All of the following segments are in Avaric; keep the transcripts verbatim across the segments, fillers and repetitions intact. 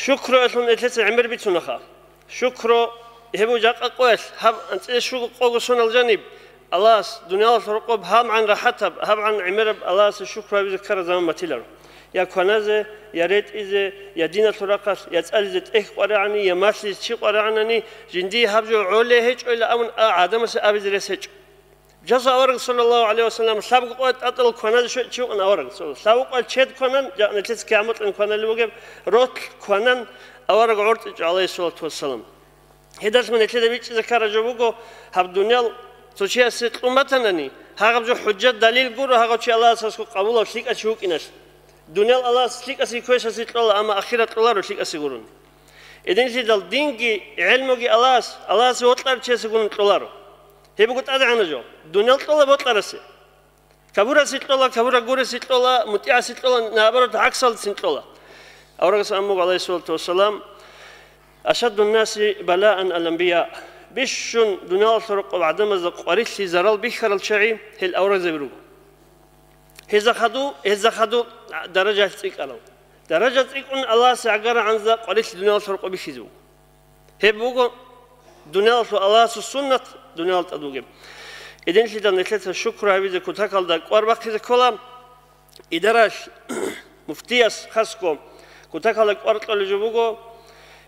Шукруялъун нилъеца гӀемер бицунаха. Шукру гьеб жакъа къоялъ, гьаб анцӀила щуго къого сонал жаниб, Аллагьас дуниялалъул рокъоб гьабгӀан рахӀатаб, гьабгӀан гӀемераб Аллагьасе шукру гьабизе ккараб заман батиларо. Я кваназе, я ретӀизе, я диналъул рахъалъ, я цӀализе тӀехь къваригӀани, я малъизе чи къваригӀанани, жиндие гьаб жо гӀолей гьечӀойилан абун а гӀадамасе абизе рес гьечӀо. Жаса авараг, саллаллагьу гӀалайгьи ва саллам, лъабго къоялъ тӀатӀал кваназе щвечӀев вукӀана авараг. Лъабго къоялъ чед кванан, жакъа нилъеца кигӀан бокьун кваналев вугеб, ролъ кванан авараг гӀортӀичӀо, гӀалайгьиссалату вассалам. Гьедалъун нилъеда бичӀчӀизе ккараб жо буго, гьаб дуниял цо чиясе кьун батанани, гьагъаб жо хӀужжат-далил гуро, гьагъав чи Аллагьасасго къабулав лъикӀав чи вукӀиналъ. Дуниял Аллагьас лъикӀасе квешасе кьола, амма ахират кьоларо лъикӀасе гурони. Гьединлъидал динги гӀелмуги Аллагьас, Аллагьасе вокьарав чиясе гурони кьоларо. Гьеб буго тӀадегӀанаб жо. Дуниял кьола бокьарасе. Кавурасе кьола, кавура гурасе кьола, мутӀигӀасе кьола, наоборот, гӀаксалдасин кьола. Аварагас аммуго, гӀалайгьиссалату вассалам, «Ашаддун-наси балаан ал-анбия». Бищун дуниялалъул рокъоб гӀадамазда къварилъи зарал бихьарал чагӀи гьел аварагзаби руго. Гьезда хадув, гьезда хадув даража цӀикӀкӀарал. Даража цӀикӀкӀун Аллагьасе гӀагарагӀанзда къварилъи дуниялалъул рокъоб бихьизе буго. Гьеб буго дуниялалъул Аллагьасул суннат, дуниялалда тӀад бугеб. Гьединлъидал нилъеца шукру гьабизе кутакалда кӀвар бахъизе ккола. Идаралъ, муфтияс хасго кутакалда кӀвар кьолеб жо буго.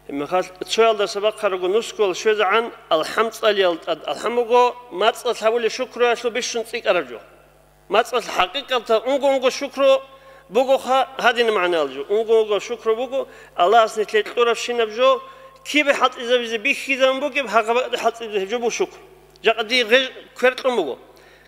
Гьебмехалъ цоялдаса бахъарабго нусгоялъ щвезегӀан алхӀам цӀалиялда тӀад. АлхӀам буго мацӀалъ гьабулеб шукруялъул бищун цӀикӀкӀараб жо. МацӀалъ хӀакъикъаталда унго-унго шукру бугоха, гьадинаб магӀнаялъ жо. Унго-унго шукру буго, Аллагьас нилъее кьурабщинаб жо, кибе хӀалтӀизабизе бихьизабун бугеб, гьагъаб бакӀалде хӀалтӀизабизе гьеб жо буго шукру. Жакъа дие гъеж-, квер кьун буго.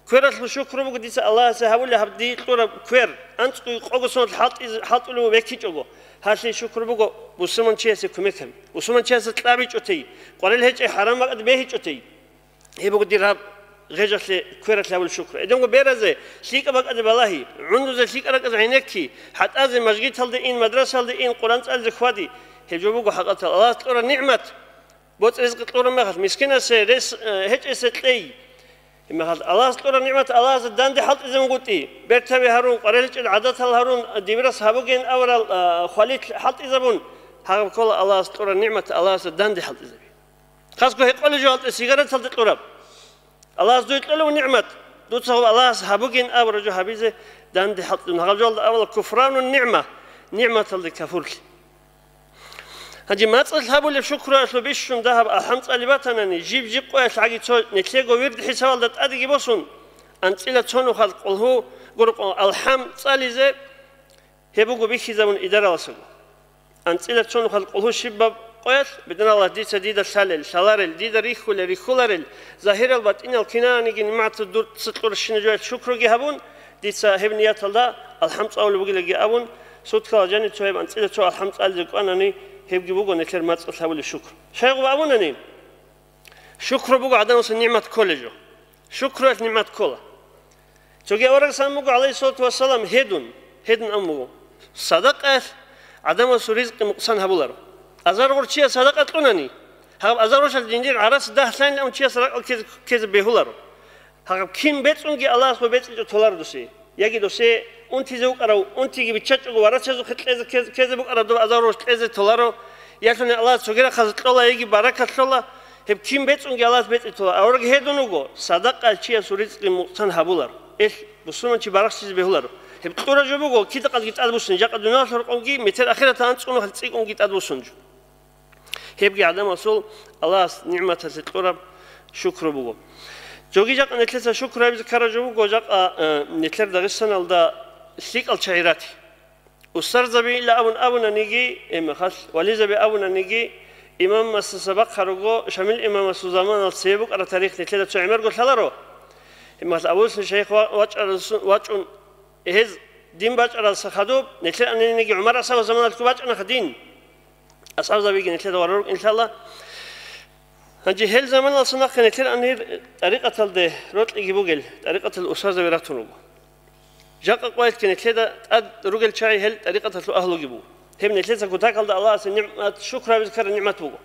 Квералъул шукру буго дица Аллагьасе гьабулеб гьаб дие кьураб квер, анцӀго къого соналъ хӀалтӀиз-, хӀалтӀулев векичӀого. Гьалъие шукру буго, бусурманчиясе кумек гьаби. Бусурманчиясе кьабичӀо тей, къварил гьечӀей хӀарам бакӀалде бегьичӀо тей. Гьеб буго дир гьаб гъежалъе квералъе гьабулеб шукру. Гьединго беразе, лъикӀаб бакӀалде балагьи, гӀундузе лъикӀаб ракӀазе гӀенекки, хӀатӀазе, мажгиталде ин, мадрасалде ин, Къуръан цӀализе хьвади. Гьеб жо буго хӀакъатал Аллагьас кьураб нигӀмат. БоцӀи-ризкъи кьураб мехалъ, мискинасе рес, э, гьечӀесе кьей. Гьеб мехалъ Аллагьас кьураб нигӀмат Аллагьасе данде хӀалтӀизабунгутӀи. Бертаби гьарун, къварилчӀел гӀадатал гьарун, дибирас гьабугейин аварал, а, хвалил хӀалтӀизабун, гьагъаб ккола Аллагьас кьураб нигӀмат Аллагьасе данде хӀалтӀизаби. Хасго гьекъолеб жо гьалтӀе сигареталде кьураб. Аллагьас дуе кьолев нигӀмат, дуца гьаб Аллагьас гьабугин абураб жо гьабизе данде хӀалтӀун. Гьагъаб жоялда абула куфранун нигӀма, нигӀматалде кафурлъи. Гьанже мацӀалъ гьабулеб шукруялъул бищун дагьаб алхӀам цӀали батанани, жиб-жиб къоялъ гӀаги цо нилъего вирд хӀисабалда тӀадеги босун, анцӀила цо нухалъ къулгьу гуркъо алхӀам цӀализе, Гьеб буго бихьизабун идараласаго. АнцӀила цо нухалъ къулгьу щибаб къоялъ, бетӀералда дица дида лъалел, лъаларел, дида рихьулел, рихьуларел, загьирал батӀинал кинаниги нигӀмат дуца кьурщина жоялъ шукруги гьабун, дица гьеб нияталда алхӀам цӀалулеб бугелаги абун, суткала жаниб цо гьеб анцӀила цо алхӀам цӀализе кӀванани, гьебги буго нилъер мацӀалъ гьабулеб шукру. Щайгъуб абунани, шукру буго гӀадамасул нигӀмат кколеб жо. Шукруялъ нигӀмат ккола. Цоги аварагас абун буго, гӀалайгьиссалату вассалам, гьедун, гьедун абун буго: садакъаялъ гӀадамасул ризкъи мукъсан гьабуларо. Азар гъур чияс садакъа кьунани, гьаб азар гъуралъ жиндир гӀарац дагь лъанилан чияс ракӀал ккезе, ккезе бегьуларо. Гьаб кин бецӀунги Аллагьас гьеб бецӀичӀого толаро досе. Яги досе унтизе вукӀарав унтиги биччачӀого варацазухъе кьезе, ккезе, ккезе букӀараб доб азар гъуралъ кьезе толаро. Ялъуни Аллагьас цоги рахъалъ кьола, яги баракат лъола. Гьеб кин бецӀунги Аллагьас бецӀи тола. Авараг гьедун вуго, садакъа чиясул ризкъи мукъсан гьабулар. Эл, бусурманчи барахщизе бегьуларо. Гьеб кьураб жо буго, кидакъадги тӀадбуссун, жакъа дуниялалъул рокъобги, метер ахираталда анцӀго нухалъ цӀикӀкӀунги тӀадбуссун жо. Гьебги гӀадамасул Аллагьас нигӀматалъе кьураб шукру буго. Жоги жакъа нилъеца шукру гьабизе ккараб жо буго, жакъа, э, нилъер Дагъистаналда лъикӀал чагӀи рати. Устарзабийилан абун абунаниги, э, мехалъ, вализаби абунаниги, имамасдаса бахъарабго, Шамил имамасул заманалъ цебе букӀараб тарих нилъеда цо гӀемерго лъаларо. Э, мехалъ, Абу Юсуф шайх ва-, вачӀарасу-, вачӀун, гьез дин бачӀаралдаса хадуб, нилъер ананиги ГӀумар асхӀабасул заманалъго бачӀанаха дин. АсхӀабзабиги нилъеда варарукӀин лъала. Гьанже гьел заманалдаса нахъе нилъер анир тӀарикъаталде рокьиги бугел, тӀарикъаталде устарзаби ратун руго. Жакъа къоялъги нилъеда тӀад ругел чагӀи гьел тӀарикъаталъул агьлуги буго. Гьеб нилъеца кутакалда Аллагьасе нигӀмат, шукру гьабизе ккараб нигӀмат буго.